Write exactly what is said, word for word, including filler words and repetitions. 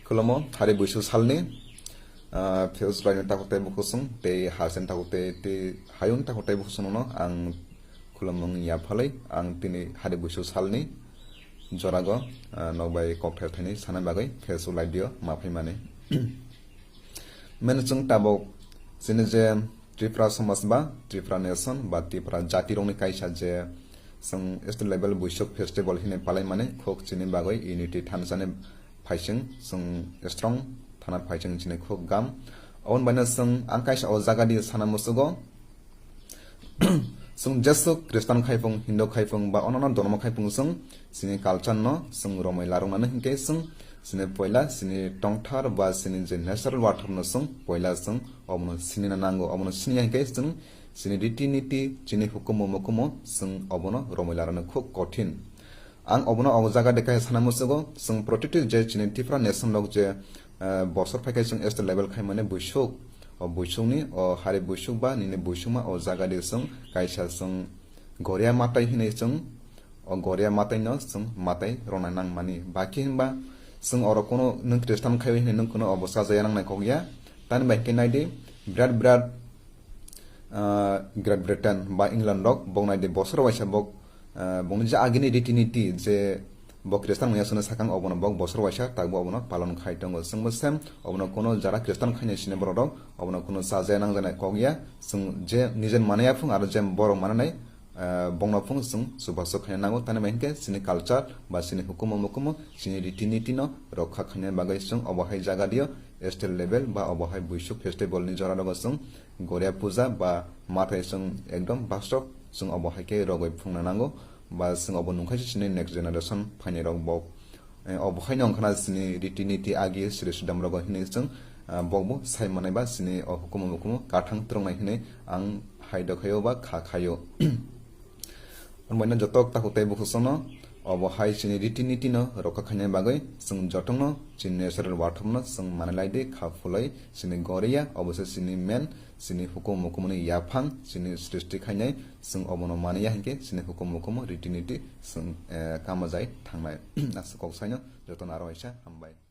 Khulumkha, hari buisu salni, ah, February ni takhuk tei bukhusung tei harsani takhuk tei, tei hayung takhuk tei bukhusung no ang khulumung yaphalwi ang tini hari buisu salni jorago, ah, nokbai kokthai thaini sana bagwi Facebook live o ma phaimani. Mene chwng tabuk chini je Tripura somaj ba Tripura nation ba Tripura jati rokni kaisa je chwng state level buisuk festival hinwi palai mani khuk chini bagwi unity thansa ni phaising chwng strong thana phaising chini khuk gam. Oboni baino chwng ang kaisa o jaga di sana musugo. Chwng jesuk Khristan khai phung, Hindu khai phung, ba onno dormo khai phung chwng chini culture no chwng romwi larwknani hinkhe chwng chini poila chini tongthar ba chini je natural water no chwng poila chwng obono sinina nango, obono siniya hinkhe chwng chini riti niti, chini hukumu mukumu chwng obono romwi larwkna khuk kothin. Ang obono o jaga de kaisa sana musugo, chwng protected je chini Tripura nation rok je, eh, bosor phaikhe chwng state level khaimani buisuk, o buisukni, o hari buisuk ba nini buisukma o jaga de chwng kaisa chwng goria matai hinwi chwng o goria matai no chwng matai rwna nangmani. Baki hinba chwng oro kuno nwng Khristan khaiwi hinwi nwng kuno obo chajaya nangnai kok ya. Tani bai hinkhe naidi birat birat ah, Great Britain ba England rok bok naidi bosor waisa bok, ah, bokni je agini riti niti je bok Khristan maya sano sakang obono bok bosor waisa tabuk obono palon khai tongo. Chwngbo same obono kuno jara Khristan khainai sini borok rok obono kuno chajaya nangjaknai kok ya. Chwng je nijen manaya phung aro je borok mananai, ah, bokno phung chwng chubachu khaina nango. Tani bai hinkhe chini culture ba chini hukumu mukumu chini riti niti no rokha khaina bagwi chwng obo hai jaga dio state level ba obo hai buisuk festival ni jora rogo chwng Goria puja ba mathai chwng ekdom bastop chwng obo hai khe rogwi phungna nango, ba chwng obo nungkha se chini next generation phainai rok bo, eh, obo haino wngkha na chini riti niti agi sri sudam rogo hinwi chwng, ah, bokbo sai manai ba chini o hukumu mukumu kathang twrwngnai hinwi ang hai dokhaio ba kha khaio. Omo joto takhuk tei bukhuk sono obo hai chini riti niti no rokha khaina bagwi chwng jotongno chini natural wathop no chwng manwi lai di kha phulai chini goria obo se chini men chini hukum hukumni yaphang chini srishti khainai chwng obono maniya hinkhe chini hukum hukumu riti niti chwng, eh, kama jai thangnai. Aswk kok saino jotono aro waisa hambai.